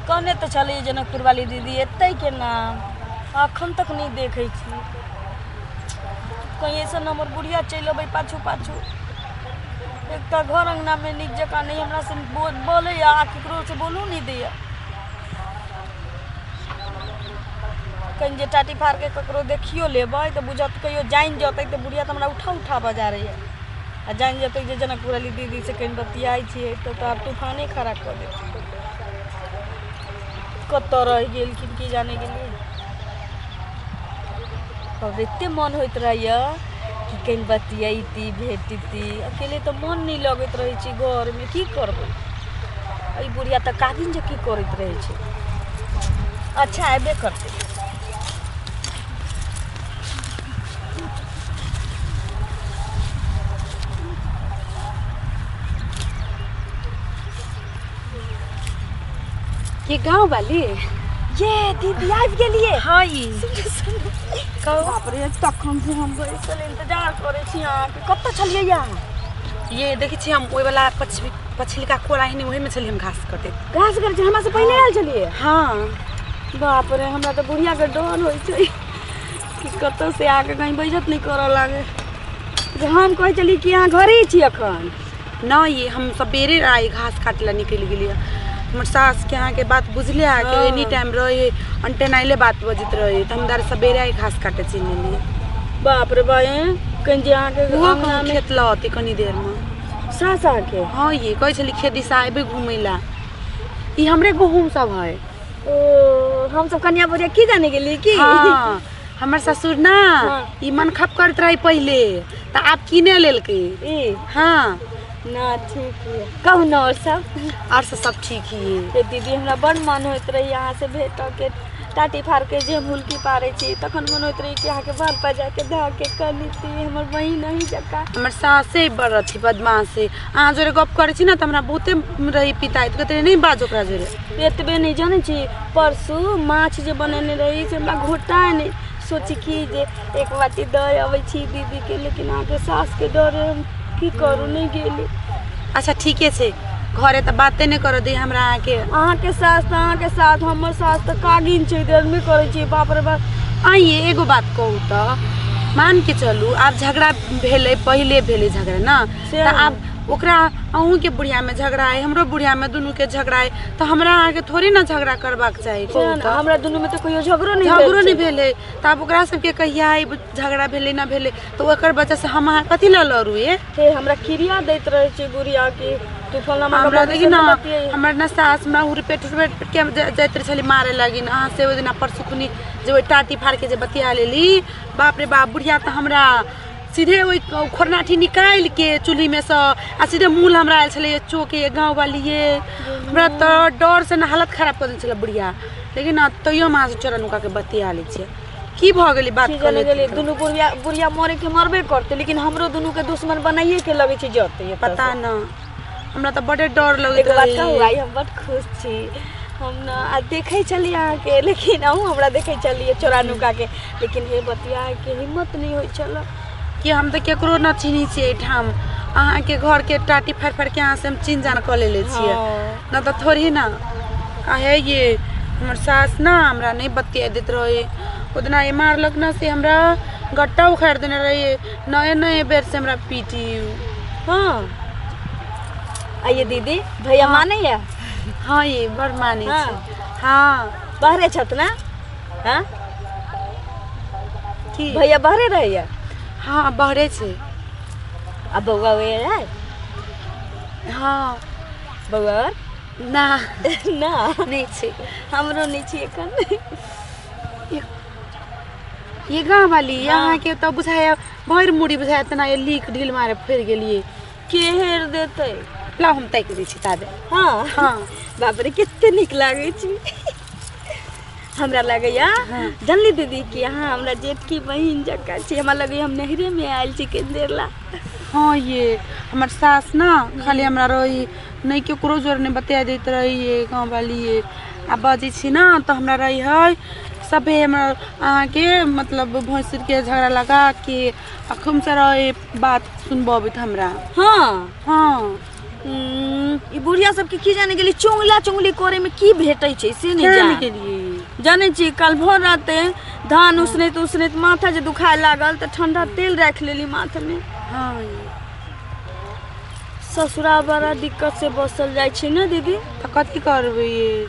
कहने तऽ छलियै जनकपुर वाली दीदी एतै केना, अखन तक नहि देखै छी। कहीं ऐसन हमर बुढ़िया चलि अबै पाछू पाछू। एक तऽ घर अङ्गनामे नीक जकाँ नहि हमरा से बोलैया आ ककरो से बोलू नहि दैया। कहीं जे टाटी फाड़के ककरो देखियो लेबै तऽ बुझत कहियो जानि जेतै तऽ बुढ़िया तऽ हमरा उठा उठा बजारैया। आ जानि जेतै जे जनकपुर वाली दीदी से कहीं बतियाइ छियै तऽ आब तूफाने खड़ा कऽ देतै। कतऽ रहि गेलखिन की जाने गेलियै। अब एते मन होइत रहैया कि कहीं बतियैती भेटती, अकेले तऽ मन नहि लगैत रहै छै घरमे, की करबै। एहि बुढ़िया तऽ कागिन जे की करैत रहै छै। अच्छा अयबे करतै। ये गाँव वाली ये दीदी आबि गेलियै। हाँ ये सुनू सुनू, कहू। बाप रे, तखन से हम बैसल इंतजार करै छी अहाँके। कतऽ छलियै अहाँ? ये देखै छी हम ओहि वाला पछिलका कोरा है ने, ओहि में छलियै हम घास कटैत। घास कटै छी? हमरा से पहिने आयल छलियै? हाँ। बाप रे, हमरा तऽ बुढ़िया के डर होइ छै कि कतऽ से आके कहीं बेइज्जत नहि करऽ लागे। जे हम कहै छलियै कि अहाँ घरे छी अखन। न ये हम सबेरे आइ घास काटे ला निकलि गेलियै। हमर सास के अहाँके बात बुझले अहाँके एनी टाइम रहे अंटेनाइले बात बजैत रहे, तऽ हम दार सबेरे आइ घास काटे चलि गेलियै। बाप रे बा, कहीं जे अहाँके ओहो अङ्गनामे कहूँ खेत लऽ अतै कनी देर में। सास अहाँके? हाँ ये कहै छली खेत दिशा अयबै घूमै ला। ई हमरे गहूँम सब है। ओ हम सब कन्या बुढ़िया की जाने गेलियै की? हाँ, हमर ससुर ना ई मन खप करैत रहे पहिले, तऽ आब किने लेलकै। ई? हाँ। ना ठीक है। कहू न और सब? और सब सब ठीक है। ये दीदी हमरा बड़ मन होइत रही अहाँ से भेट के, टाटी फाड़ के जे हम हुलकी पारै छी तखन मन होइत रही कि अहाँके बाल पर जाके धऽ के कनिती, हमर बहिन अहीं जकाँ। हमर सासे बड़ अथी बदमाश है। अहाँ जोरे गप करै छी ने तऽ हमरा बहुते रही पिताइत, कहते नहि बाज ओकरा जोरे। एतबे नहि जानै छी, परसू माछ जे बनेने रही से हमरा घोटा नहि, सोची कि जे एक बाटी दऽ अबै छी दीदीके, लेकिन अहाँके सासके डरे हम की करू नहि गेली। अच्छा ठीके छै, घरे तऽ बाते नहि करऽ दै हमरा अहाँके। अहाँके सास तऽ अहाँके साथ, हमर सास तऽ कागिन छै, गर्मी करै छै बाप रे बाप। आइए एगो बात कहू तऽ, मान के चलू आब झगड़ा भेलै, पहिले भेलै झगड़ा ने, से तऽ आब ओकरा अहूँके बुढ़ियामे झगड़ा है, हमरो बुढ़ियामे दुनूके झगड़ा है, तऽ हमरा अहाँके थोड़े ने झगड़ा करबाक चाही। कहू तऽ। हमरा दुनूमे तऽ कहियो झगड़ो नहि झगड़ो नहि भेलै, तऽ आब ओकरा सबके कहिया झगड़ा भेलै ना भेलै, तऽ ओकर वजह से हम अहाँ कथी लए लड़ू? ये हे हमरा क्रिया दैत रहै छै बुढ़िया के तू फलाना हमरा देखी ना, हमर ना सास हमरा हुरपेट हुरपेट के जाइत रहै छली मारे लागिन। अहाँ से ओहि दिना परसू खुनी जे ओहि टाटी फाड़ के जे बतिया लेली, बाप रे बाप, बुढ़िया तऽ हमरा सीधे ओहि खोरनाठी निकालि के चूल्ही में से आ सीधे मूल हमरा आयल छलै चोके गाँव वाली। ये हमरा तऽ डर से ना हालत खराब कऽ देने छलै बुढ़िया, लेकिन तैयो हम अहाँ से चोरा नुका के बतिया लै छियै। की भऽ गेलै बात की कऽ जाने लेती गेलियै तऽ? दुनू बुढ़िया बुढ़िया मरे के मरबे करतै, लेकिन हमरो दुनू के दुश्मन बनाइए के लगै छै जतै एतऽ पता से। न, हमरा तऽ बड़े डर लगैत एगो बात कहू? रही। आइ हम बड खुश छी। हम न आ देखै छलियै अहाँके, लेकिन अहूँ हमरा देखै छलियै चोरा नुका के, लेकिन हे बतियाके हिम्मत नहि होइ छल। कि हम तऽ केकरो न चिन्है छियै एहिठाम, अहाँके घरके टाटी फाड़ि फाड़ि के अहाँ से हम चिन्ह जान कऽ लेले छियै, न तऽ थोड़े ना। आ हे ये हमर सास ना हमरा नहि बतिया दैत रहे, ओहि दिना ये मारलक ना से हमरा गट्टा उखाड़ि देने रहे, नए नए बेर से हमरा पीटी। हाँ आइए दीदी, भैया मानैया? हाँ ये बड़ मानै हाँ। छै। हाँ बाहरे छथि ना? हाँ की भैया बाहरे रहैया? हाँ बाहरे छै। आ बौआ वगैरह है? हाँ बौआ और? ना ना नहि छै। हमरो नहि छै एखन। ये गाँव वाली हाँ। अहाँके तऽ बुझाया भरि मुड़ी बुझाया तेना ये लीक ढील मारे फिर गेलियै। के हेर देतै? लाउ हम ताकि दै छी ताबे। हाँ हाँ बाप रे कते नीक लागै छै। हमरा लगैया जानली दीदी कि अहाँ हमरा जेठकी बहिन जकाँ छी, हमरा लगैया हम नैहरेमे आयल छी कनि देर ला। हाँ ये हमर सास ना खाली हमरा रही नहि केकरो जोर नहि बतिया दैत रही ये गाँव वाली ये। आ बजै छी ना तऽ हमरा रही है सभे हमरा अहाँके मतलब भैंसुरके झगड़ा लगा के आ खूब से रहे बात सुनबबैत हमरा। हाँ हाँ ई बुढ़िया सबके की जाने गेली चुंगला चुंगली करे में की भेटै छै से नहि केना जान। गेलियै जानै छी काल्हि भर राते धान उसनैत उसनैत माथा जे दुखाय लागल तऽ ठंडा तेल राखि लेली माथमे। हँ। ससुरा बड़ा दिक्कत से बसल जाइ छै ने दीदी। तऽ कथी करबै ये?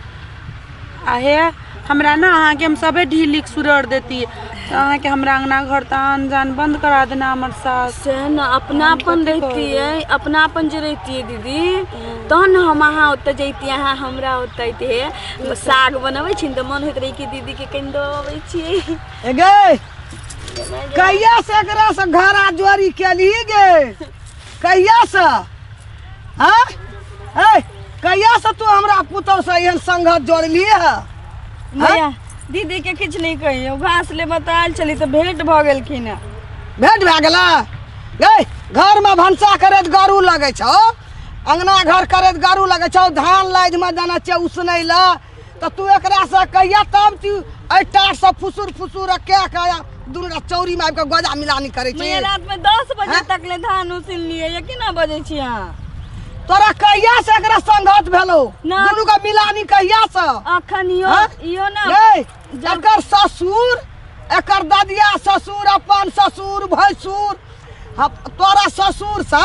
आ हे हमरा ने अहाँके हम सबे ढील लिख सुरर देती तऽ अहाँके हमरा अङ्गना घर तऽ आन जान बन्द करा देना हमर सास। से ने अपनापन कथी रहितियै, अपनापन जे रहितियै दीदी तहन ने हम अहाँ ओतऽ जैतियै, अहाँ हमरा ओतऽ अइतियै। साग बनबै छी ने तऽ मन होइत रहै कि दीदीके कनि दऽ अबै छियै। ए गे, कहिया से एकरा से घरा जोरी केलही गे? कहिया से? हाँ? ए, कहिया से तू हमरा पुतोह से एहन संगत जोड़ली है? भैया दीदी के किछु नहि कहियौ, घास लेबऽ तऽ आयल छली तऽ भेंट भऽ गेलखिन हँ। भेंट भए गेला? गै, घरमे भनसा करैत गरू लगै छौ, अंगना घर करैत गरू लगै छौ, धान लादिमे जाना छियै उसनै लए, तऽ तू एकरा से कहिया तब तू एहि टाट से फुसुर फुसुर कए के दुनू टा चौरीमे आबि कऽ गोजा मिलानी करै छी? मैया रात में 10 बजे हैं? तक ले धान उसिन लिए, ये केना बजै छी अहाँ? तोरा कहिया से एकरा संगत भेलौ? ना। दुनू के मिलानी कहिया से? अखन इहो हैं? इहो ना यै, एकर ससुर, एकर ददिया ससुर, अपन ससुर भैंसुर, तोरा ससुर से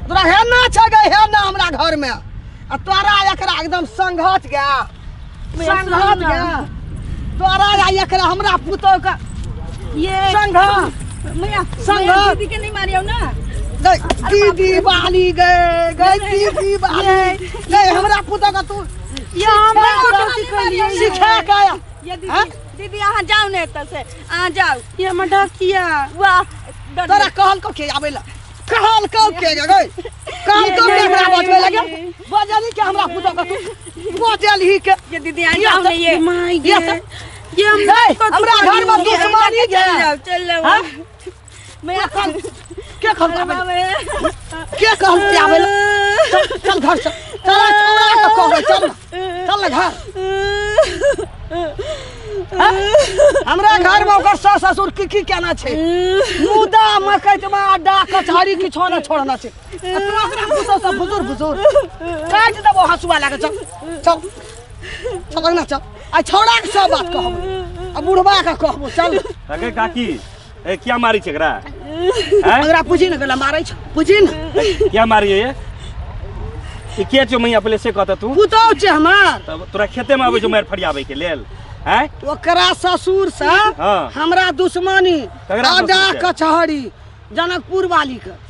तोरा हे ना छै गे, हे ना हमरा घर में, आ तोरा एकरा एकदम संघत गया, भैया, संघत सुनू ना। गया तोरा या एकरा हमरा पुतोह के ये संघत। मैया, संघत। मैया, दीदी के नहीं मारियौ ना। गई दीदी वाली गए, गई दीदी वाली गए, हमरा पुतोह के तू ये हमरा कतौ सिखलियै? सिखा के आया। ये दीदी हैं? दीदी अहाँ जाउ ने एतऽ से, अहाँ जाउ। ये हमर ढकिया। वाह, तोरा कहल को के आबै ला? कहल को के गई? कहल को के हमरा बजबै लगे? बजली के हमरा पुतोह के तू बजलही के? ये दीदी अहाँ जाउ ने ये। माय ये गे, ये हम गई, कतौ हमरा घर में सिखलियै? दुश्मनी चल गे। जाउ, चल जाउ। हैं? मैया के कहल आबै ला? के कहल के आबै ला? चल, चल घर से चल, छौड़ा के कहबै, चल चल ना घर। हमरा घर में ओकर सास ससुर की की केना छै, मुदा मकैतमा अड्डा कचहरी किछो न छोड़ना छै। आ तू ओकरा पुतोह से फुसुर फुसुर काटि देबो हँसुआ लए कऽ। चल चल चल अंगना चल, आ छौड़ा के सब बात कहबो आ बुढ़बा के कहबो, चल। अगे काकी, ए क्या मारी छै एकरा? हैं? एकरा पूछी ने गेला मारै छै, पूछी ने। क्या मारी ये? ई के छौ मैया पहिले से कहता तू? पुतोह छै हमर। तब तोरा खेते में आबै छौ मारि फरियाबै के लेल? हैं? ओकरा ससुर से हाँ। हमरा दुश्मनी, ककरा ससुर अड्डा से? कचहरी जनकपुर वाली के।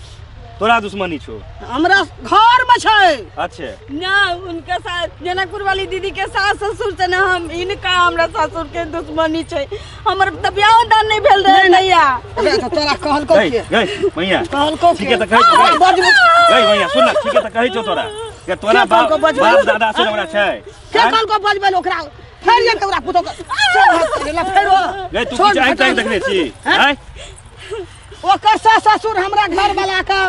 तोरा दुश्मनी छौ? हमरा घर में छै। अच्छे। ना उनका सास जनकपुर वाली दीदी के सास ससुर से ना हम इनका हमरा ससुर के दुश्मनी छै। हमर तऽ बियाह दान नहीं भेल रहे भैया। अबे तऽ तोरा कहलकौ गई के? गई मैया। कहलकौ ठीक है के? तऽ कहै छौ, गई। बजबू। गई मैया सुन ना, ठीक है तऽ कहै छौ तोरा के तोरा के कहलकौ बाप बजबै? बाप दादा से हमरा छै। के हैं? कहलकौ बजबै लए ओकरा? फेर ये ओकरा पुतोह के चल हाथ करे ला, फेर ओ। गई तू छोड़, किछु आँखि ताँखि हटा। देखने छी? हैं? हैं? ओकर सास ससुर हमरा घर वाला के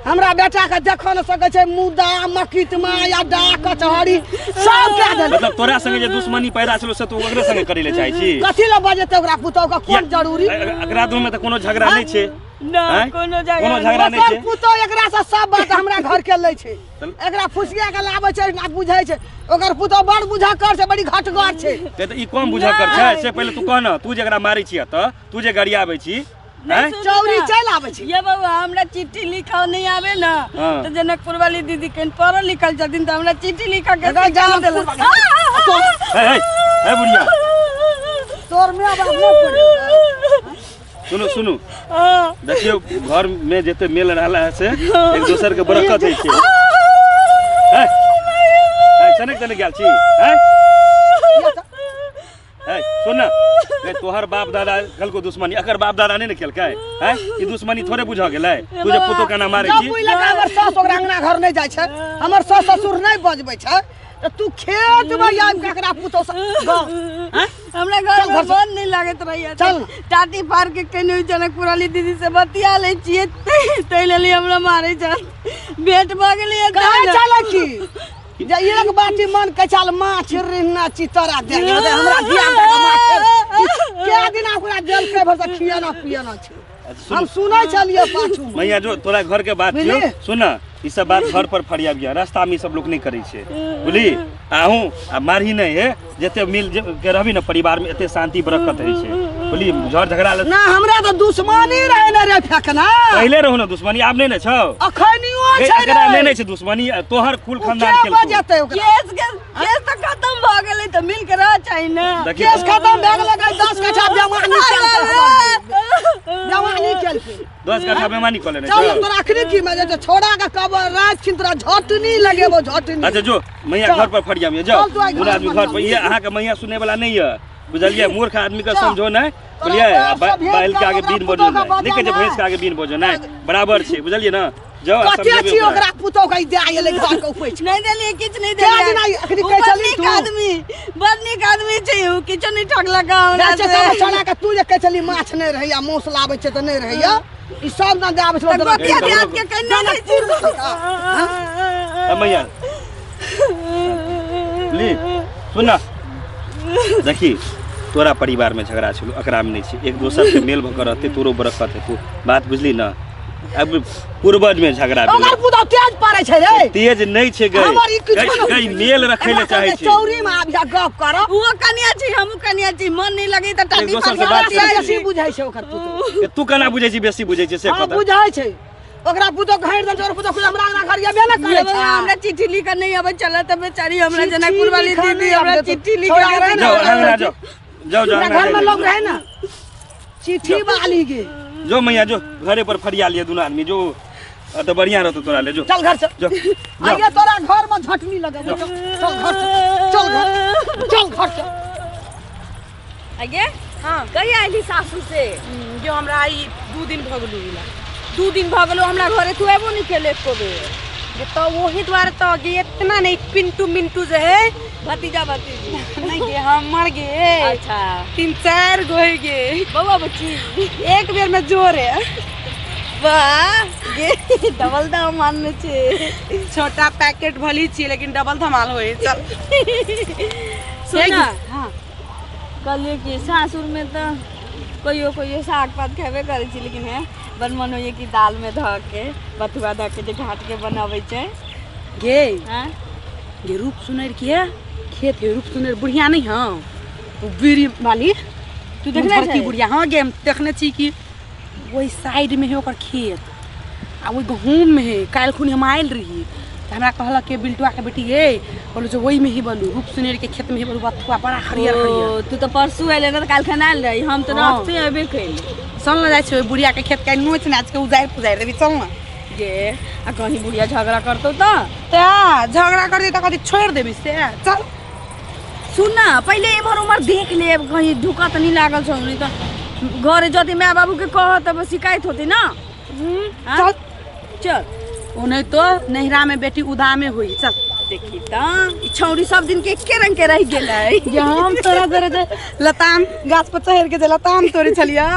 हमरा बेटा के देखऽ न सकै छै, मुदा मकितमा या डाक कचहरी सब कए देलकै। मतलब तोरा संगे जे दुश्मनी पैदा छलो से तू ओकरे संगे करै ले चाहै छी? कथी लए बजेतै ओकरा पुतोह के? कोन जरूरी? एकरा दुनू में तऽ कोनो झगड़ा नहि छै। ना, हैं? कोनो झगड़ा कोनो झगड़ा नहि ओकर छै। पुतोह एकरा से सब बात हमरा घर के लै छै, एकरा फुसिया के लाबै छै, ना बुझै छै। ओकर पुतोह बड़ बुझक्कर छै, बड़ी घटगर छै। ते तऽ ई कम बुझक्कर छै से पहिले तू कह न, तू जेकरा मारै छी तऽ तू जे गरियाबै छी नहीं, हैं? सुनू चौरी ना। चलि आबै छै। ये बउआ हमरा चिट्ठी लिखा नहीं आवे ना, हाँ। तो जनकपुर वाली दीदी के पढ़ल लिखल छथिन तऽ हमरा चिट्ठी लिखा के एकर सिखा जनकपुर देलक। वाली- हे, हे, हे बुढ़िया। तोर my बाप नहि पढ़ेलकै। सुनू सुनू, हाँ। देखियौ घर में जते मेल रहला है से एक दोसर के बरकत होइ छै। हे, हे, सनक तनक गेल छी? हैं? हे, सुन ना, हे, तोहर बाप दादा कल को दुश्मनी, एकर बाप दादा नहीं ने केलकै? हैं? ई दुश्मनी थोड़े बुझ गेलै? तू जे पुतोह केना मारै जब छी? ओहि लए कऽ हमर सास ओकरा अंगना घर नहि जाइ छै, हमर सास ससुर नहि बजबै छै, तऽ तू खेत में आबि कऽ एकरा पुतोह से गऽ, हैं? हमरा घर चल में घर से। मन नहीं लागैत रहैया। चल। टाटी फाड़ के कनि जनकपुर वाली दीदी से बतिया लै छियै, ताहि लेल हमरा मारै छल। भेंट भऽ गेलियै कहाँ तहन। चलै की? जे एक बाटी मन कचाल माछ रिन्ना चितरा दे गेल हमरा धिया पुता के माछ। क्या दिन ओकरा देलकै भर से खियाना पियाना छै। अच्छा, हम सुन सुनै छलियै पाछू मे। मैया जो तोरा घर के बात छियौ, बुझली? सुन ई सब बात घर पर फरियाबिया, रास्ता में ई सब लोग नहीं करै छै, बुझली? आहू आ मारही नहीं है, जते मिल के रहबी ना परिवार में एते शांति बरकत होइ छै, बुझली? झड़ झगड़ा ले ना हमरा तऽ दुश्मनी रहे ने रे फेकना। पहिले रहू ना दुश्मनी, आब नहीं ने छौ। अखनियो गै, छै एकरा रे। नहि ने छै दुश्मनी, आ तोहर कुल ओ खानदान के केलकौ। बजेतै ओकरा? केस के केस तऽ खत्म भऽ गेलै तऽ मिल के रह चाही ने। देखी केस खत्म भए गेलै, गै, 10 कट्ठा बेमानी केलकै हमर। बेमानी केलकै। 10 कट्ठा बेमानी कऽ लेने चल छौ। तोरा अखनी की में जे छोड़ा के कब रात छिन तोरा झटनी लगेबो झटनी। अच्छा जो मैया चल। घर पर फरियाबिया जाओ। चल तू आइ घर बुढ़ा आदमी पर घर पर चल। ये अहाँके मैया सुनै वाला नहीं है, बुझलियै? मूर्ख आदमी के चल। समझो नहीं, तोरा बुझलियै? बाप आ से भेंट बैल के कर, आगे ओकरा बीन बजो पुतोह के नहीं, नहीं कहै छै बजा भैंस के आगे बीन बजो नहीं, बराबर छै, बुझलियै ना? जाओ आ कते समझेबै छी ओकरा। ओकरा पुतोह के दे आयल घर के उपैछ। नहीं देलियै, किछु नहीं क्या देलियै। दिन आई अखनी ओ कहै बड़ छली नीक तू? आदमी, बड़ नीक आदमी छै ओ, किछो नहीं ठकलक हमरा जाइ छै से। सब छोड़ा के, तू जे कहै छली माछ नहीं रहैया, मांस लाबै छै तऽ नहीं रहैया, ई सब ना दे आबै छलो तऽ तोरा। गोतिया दियाद के कहिने नहि छी। अब मैया ली सुन ना, देखी तोरा परिवार में झगड़ा छलो, एकरा में नहीं छै, एक दोसर के मेल भऽ के रहते तोरो बरकत हेतौ, बात बुझली ना? अब पूर्वज में झगड़ा भेलै। ओकर पुतोह तेज पड़ै छै रे। तेज नहीं छै गई। हमर ई किछो गई- नहि गई बुझै छै। मेल रखै ले एकरा चाहै सबके छै। चौरी में आबि जा गप करब। ओहो कनिया छी, हमहूँ कनिया छी, मन नहीं लगे तऽ टाटी एक दोसर से पर बात बतियाइ करै बेसी छी। बुझै छै ओकर पुतोह। ए, तू केना बुझै छी? बेसी बुझै छी से हँ पता। बुझै छै। ओकरा पुतोह घारि देल छै, ओकर पुतोह खुद हमरा अंगना घर एबे ने करै छै। हमरा चिट्ठी लिख के नहीं अबै छलै तऽ बेचारी हमरा चिट्ठी जनकपुर वाली लिखऽ दीदी नहि हमरा आबै तऽ चिट्ठी लिख छोड़ा के रहे ने। जाओ अंगना जाओ, जाओ जाओ हमरा अंगना घर में जाओ। लोग रहे ना चिट्ठी वाली गे। जो मैया जो घरे पर फरिया लिए दुनू आदमी जो, आ तऽ बढ़िया रहतो तोरा ले जो। चल घर चल। जो, जाओ। आइए तोरा घर में झटनी लगेबो। चल चल घर चल, चल घर चल, घर चल। आगे हाँ। कहिया अयली सासू से? जो हमरा आई 2 दिन भऽ गेलौ इला। 2 दिन भऽ गेलौ हमरा घरे, तू एबो नहीं केले एको बेर। गे तऽ ओही दुआरे तऽ गे इतना नहीं पिंटू मिंटू जे है भतीजा भतीजी नहीं गे हमर गे। अच्छा। 3-4 गो है गे। बौआ बुच्ची एक बेर में जोरे। वाह गे डबल दाम मानने छे। छोटा पैकेट भली छी लेकिन डबल धमाल होए। चल सुन ना। हाँ। कहलियै कि सासुर में तऽ कहियो कहियो साग पात खेबे करै छी, लेकिन हे बड़ मन होइए कि दाल में धऽ के बथुआ धऽ के जे घाट के बनबै छै। गे। हाँ? गे रूप सुनर के खेत है, रूप सुनर बुढ़िया नहीं हौ ओ बीड़ी वाली। तू देखने मुझरकी छै? बुढ़िया। हाँ गे हम देखने छी कि ओहि साइड में है ओकर खेत आ ओहि गहूँम में है। काल्हि खुन हम आयल रही तऽ हमरा कहलक के बिल्टुआ के बेटी गे, कहलू जे ओहि में ही बनू, रूप सुनेर के खेत में ही बनू, बथुआ बड़ा हरियर हरियर। ओ, तू तऽ परसू एले ने तऽ काल्हि खन आयल रही, हम तऽ हाँ। रास्ते अयबे कैली। चल न जाइ छी ओहि बुढ़िया के खेत के नोच नाच के उजारि पुजारि देबी, चल न। गे आ कहीं बुढ़िया झगड़ा करतौ तऽ? तऽ झगड़ा करतै तऽ कथी छोड़ि देबी से? चल। सुन ना, पहिले एम्हर उम्हर देख लेब कहीं ढुका तऽ नहीं लागल छौ, नहीं तऽ घरे जदि माय बाबू के कह तब शिकायत होती ना। हाँ? चल। चल। ओ नहीं तो नैहरा में बेटी उदामे हुई। चल। देखी तऽ ई छौड़ी सब दिन के एके रंग के रह गेलै। ये हम तोरा जरे जे लताम गाछ पर चढ़ के जे लताम तोड़े छलियै,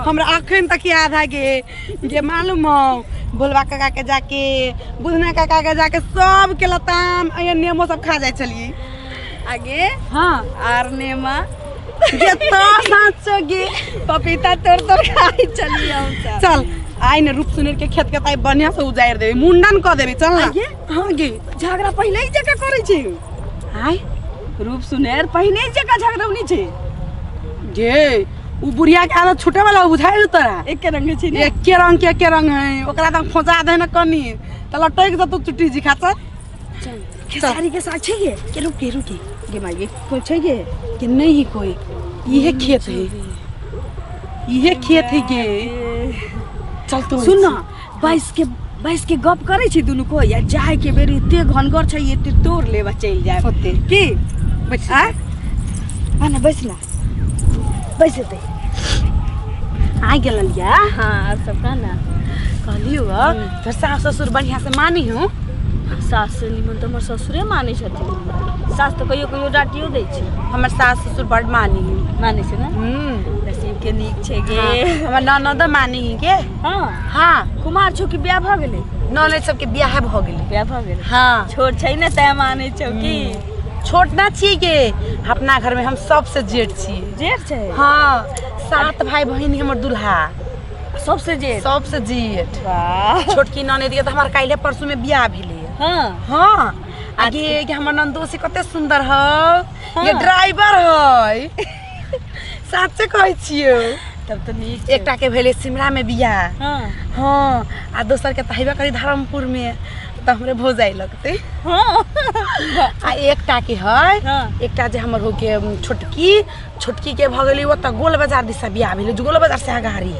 हमरा अखन तक याद है गे। गे मालूम हौ भोलबा काका के जाके, बुधना काका के जाके सबके लताम आ नेमो सब खा जाइ छलियै। आगे? हाँ। आर नेमा? गे तो साँचो गे पपीता तोड़ तोड़ खाइ छलियै हम सब। चल आइ ने रूप सुनेर के खेत के ताई बढ़िया से उजारि देबी, मुंडन कऽ देबी। चल ना। आगे? हाँ गे। झगड़ा पहिले ही जकाँ करै छै। आइ रूप सुनेर पहिने ही जकाँ झगड़ौनी छै। गे उ बुढ़िया के आदत छूटे वाला बुझाइल तोरा? एके रंग छै ने। एके रंग के एके रंग है, ओकरा तऽ खोजा दे न कनी तऽ लटकि जतौ चुट्टी जी खा। चल। चल। खेसारी के साग छै गे? के रुके रुके। गे माई गे कोई छै गे? के नहीं है कोई, इहे खेत है, इहे खेत है गे। चल तो सुन ना, 22 के गप करै छी दुनू को या जाय के बेर एते घनगर छै एते तोड़ लेबा चलि जाय ओते की बैठ। आ आ ना बैस ना, बैस एते। आ गेल या। हाँ आर सब कह ना। कहलियो तोर सास ससुर बढ़िया से मानी हूँ? सास से निमन तऽ हमर ससुरे मानै छथिन, सास तऽ कहियो कहियो डाँटियो दै छै। हमर सास ससुर बड मानी है। मानै छै ने? हम्म। नसीब के नीक छै गे। हमर ननद मानी है के। हाँ। हाँ। कुमार छौ कि बियाह भऽ गेलै? ननद सबके बियाह भऽ गेलै। बियाह भऽ गेलै? हाँ। छोट छै ने तैं मानै छौ की? छोट ना छियै गे, अपना घर में हम सबसे जेठ छियै। जेठ छै? हाँ, 7 भाई बहिन हमर दुल्हा। सबसे जेठ? सबसे जेठ। वाह। छोटकी ननद के तऽ हमर काल्हि परसू में बियाह भेलै। हाँ। हाँ, आ गे के हमर ननदोसी कते सुंदर हौ। ये ड्राइवर है, साचे कहै छियौ। तब तऽ नीक छै। एकटा के भेलै सिमरा में बियाह। हाँ। हाँ, आ दोसर के तऽ हेबे करी धर्मपुर में, तऽ हमरे भौजाइ लगतै। हाँ। आ एकटा के है, हाँ। एकटा जे हमर हो के छोटकी, छोटकी के भऽ गेलै ओतऽ गोल बाजार दिसा बियाह भेलै, गोल बाजार से अगाड़ी।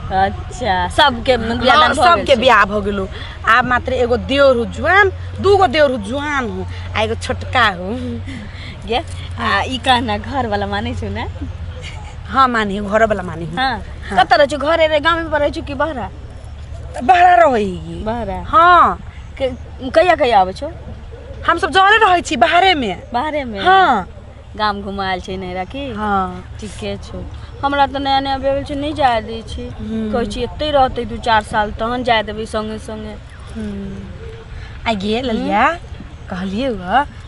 अच्छा, सबके बियाह हाँ, दान भऽ गेल सबके छै। बियाह भऽ गेलो। आब मात्र एगो देवर हो जुआन, दूगो देवर हो जुआन हो आ एगो छोटका हो। गे, आ ई कहना घर वाला मानै छौ ने? हाँ मानी, घर वाला मानी। हाँ। कतऽ रहै छौ? घरे रे गामे पर रहै छौ कि बहरा? बहरा रहै। बहरा? हाँ। कहिया कहिया आबै छौ? हम सब जरे रहै छी बाहरे में। बाहरे में? हाँ। गाम घुमायल छै नैहरा की? हाँ। ठीके छौ। हमरा तऽ नया नया भेल छै, नहि जाय दै छी। कहै छी एतै रहतै 2-4 साल तहन जाय देबै संगे संगे। आ गे ललिया, कहलियै उ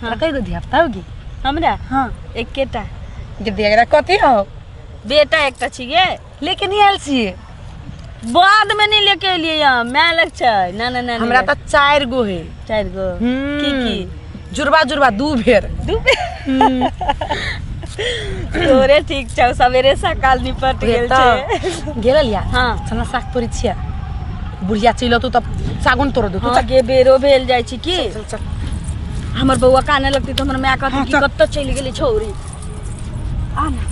तोरा कई गो धिया पुता होगी? हमरा? हाँ। एकेटा। गे दिया कथी हो? बेटा एकटा छी गे। लेके नहीं आयल छियै? बाद में नहीं लेके एलियै यहाँ, माय लग छै। ना ना ना, हमरा तऽ 4 गो है। 4 गो? की की? जुड़वा जुड़वा 2 बेर। 2 बेर? तोरे ठीक छौ, सवेरे सकाल निपट गेल छै। गेल लिया? हाँ। चल साग तोड़ै छियै, बुढ़िया चलि अतौ तब सागुन तोड़ दे। हाँ, गे बेरो भेल जाइ छै की? चल चल। हमर बौआ काने लगतै तऽ हमर माय कहतै हाँ, कि चल। कतऽ चलि गेलै छौरी। आ ना।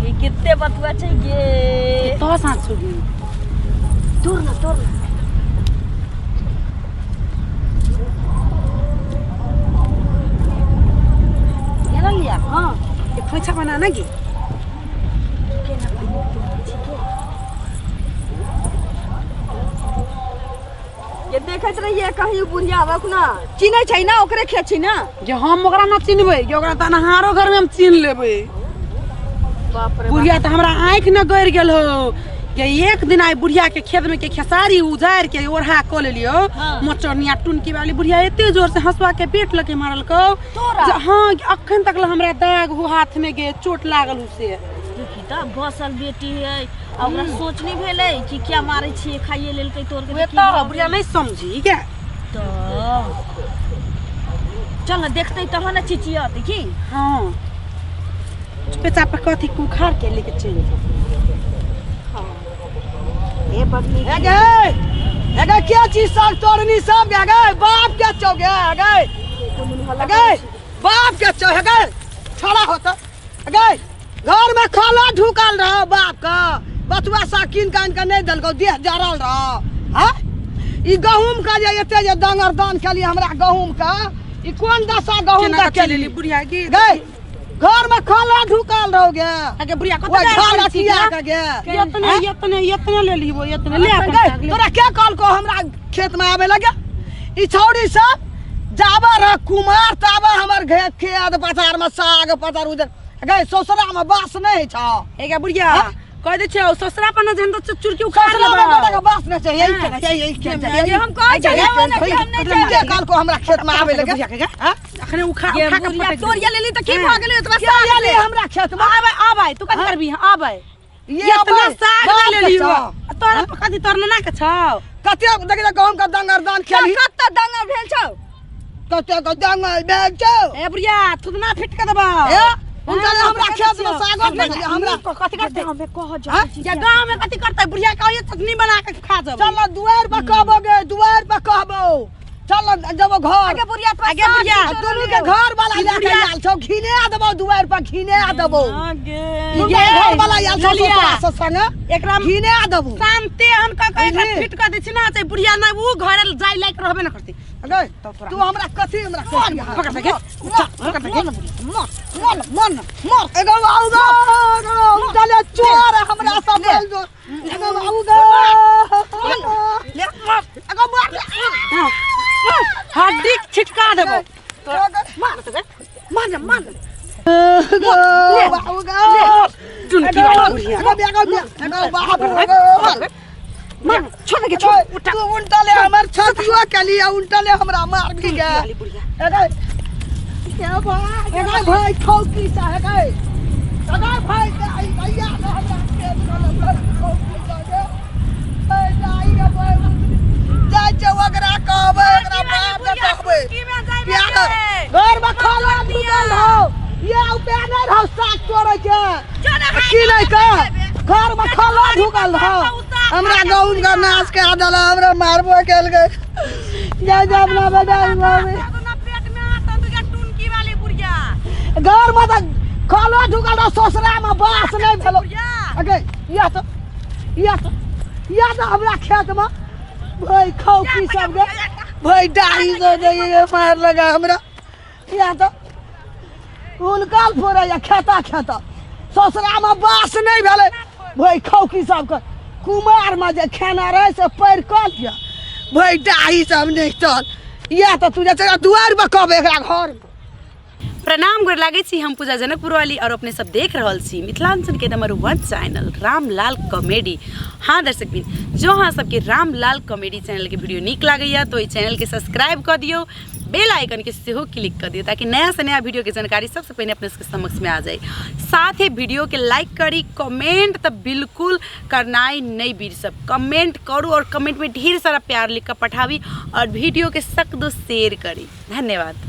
ये कितने बतुआ छै गे? तो साँच हो गई। तोड़ ना, तोड़ ना। गेल लिया? हाँ। एक खोइछा बना ना गे। केना पहिले तोड़ै छी गे? ये देखैत रहिए कहीं बुढ़िया आबक ना, चिन्है छै ना, ओकरे खेत छै ना। जे हम ओकरा ना चिन्हबै जे ओकरा तऽ अन्हारो घर में हम चिन्ह लेबै। बाप रे बाप। बुढ़िया तऽ हमरा आँखि न गड़ि गेल हो। ये एक दिन आई बुढ़िया के खेत में के खेसारी उजाड़ के ओढ़ा कऽ लेलियो। हाँ। मोचरनिया टुनकी वाली बुढ़िया एते जोर से हंसुआ के पेट लगे मारलकौ। तोरा? जे हाँ, अखन तक ला हमरा दाग हो हाथ में गे, चोट लागल हो से। देखी तऽ बसल बेटी है, आ ओकरा सोच नहीं भेलै कि क्या मारै छियै, खाइए लेलकै तोड़ के। उहे की तऽ भऽ बुढ़िया नहीं समझी गे। तऽ चल ने देखतै तहन ने चिचियतै की? हाँ। चुपे चाप कथी उखाड़ के लेके चलि जाओ। हाँ। ए बड़ नीक। ए गे, ए गे, क्या चीज साग तोड़नी सब गे, गे, बाप के चौ गे, गे। गे, बाप के चौ, गे, छड़ा होता। गे, घर में खाला ढुकल रहो बाप का, बथुआ साग कीन कान के नहीं देलकौ, देह जरल रहो। हाँ? ई गहूम का जे एते जे दांगर दान केलियै हमरा गहूम का, ई कोन दशा गहूम केना का कऽ चलि केली? एली बुढ़िया गे? गे, घर में खाला ढुकल रहो गे। अगे बुढ़िया कतऽ ओहि जा रहल खाला छी किया गे? के गे? एतने, एतने, एतने ले लीबो, एतने ले अपन गे, साग ले। तोरा के कहलकौ हमरा खेत में आबे लगे? ई छौड़ी सब जाबे रह कुमार ताबे हमर खेत पथार में साग पथार उधर। गे, ससुरा में बास नहीं होइ छौ। ए गे बुढ़िया, हाँ? कह दै छियौ, ससुरा पर न जहन तऽ चुरकी उखाड़ ससुरा में लेबौ। गोटा के बास नहीं छै, यही के, यही, यही के, यही। हम कहै छियै, यही के, ने कि हम नहि के जायब। कहलकौ हमरा खेत में आबे लगे? बुढ़िया के गे? हाँ? अखने उखा, गे उखा के बुढ़िया, पटक तोड़िया लेली तऽ की हाँ। भऽ गेलै एतबा क्या साग लेली ले? हमरा खेत में? आबै, आबै, तू कथी करबी? आबै। ये इतना आबै, साग बाप ना के लेली छौ। हो। तोरा पर कथी, तोर नाना के छौ? कते देख ले गहूम के दंगर दान खेली। कते दंगर भेल छौ? कते के दंगर भेल छौ? ए बुढ़िया, थुदना फिट के देबौ। ए, हुनका ले हाँ, हमरा कथी खेत में छियौ? सागो नहीं, नहीं, हमरा कथी करतै? हमे कह हाँ? जाइ छी। या गाँव में कथी करतै? बुढ़िया कहियो चटनी बना के खा जेबै। चल दुआर पर कहबो गे, दुआर पर कहबो। चल जबो घर। आगे बुढ़िया तोरा आगे साग बुढ़िया। आ दुनू के घर वाला ई लए के बुढ़िया। आयल छौ, घिने देबो दुआर पर, घिने देबो। आगे। दुनू के घर वाला आयल छौ ललिया। ससुरा से संगे, एकरा घिने देबो। शांति हन क के एकरा बुझली? फिट क दै छी ना, से बुढ़िया नै उ घर जाय लायक रहबे न करतै। गे, तू हमरा कथी हमरा कथी पकड़ सके? पकड़ सके? मर मर मर मर। एगो बाबू गो, चले चोर हमरा सब बोल दो। एगो बाबू गो, ले मार। एगो मार। हड्डी छिटका देबो। मार सके? मार ना, मार। एगो बाबू गो, टुनकी वाली बुढ़िया। एगो एगो एगो बाबू गो। मार छोड़ के छोड़ उठा। तू उल्टा ले हमर छतियो के लिए उल्टा ले हमरा मार भी गया। वाली बुढ़िया। अरे क्या भाई, अरे भाई ठोकी सा है गए। अरे भाई आई भैया हमरा के ठोकी सा गे। ए जाई रे भाई, जाय छौ ओकरा कहबै, ओकरा बाप के कहबै। घर में खाना ढुकल हो ये उपाय नहीं रहो साग तोड़े के की नहीं के घर में खाना ढुकल हो हमरा गहुम के नाश के देल, हमरा मारबो केल गए। जा जा अपना बेटा घर में तो खाना ढुकल रहो, ससुरा में बास नहीं भेलो। अगे या तो या तो या तो हमरा खेत में भाई खाओ की सब गे भाई डाही दे दे मार लगा हमरा। या तो हुनका फोड़े या खेता खेता ससुरा में बास नहीं भेलै भाई खाओ की सब के कुमार में जे खाना रहे से पैर कऽ लिअ भाई डाही सब नहीं चल। या तो तू जा दुआर में कहबै एकरा घर में। प्रणाम, गोर लागै छी। हम पूजा जनकपुर वाली और अपने सब देख रहल छी मिथिलांचल के नंबर 1 चैनल रामलाल कॉमेडी। हाँ दर्शक बिन, जो अहाँ सबके रामलाल कॉमेडी चैनल के वीडियो नीक लागैया तो एहि चैनल के सब्सक्राइब कऽ दियौ, बेल आइकन के सेहो क्लिक कऽ दियौ ताकि नया से नया वीडियो के जानकारी सबसे पहिने अपने सबके समक्ष में आ जाए। साथ ही वीडियो के लाइक करी, कमेंट तो बिल्कुल करनाइ नहीं बिसरब, कमेंट करू और कमेंट में ढेर सारा प्यार लिख कर पठाबी और वीडियो के सक दो शेयर करी। धन्यवाद।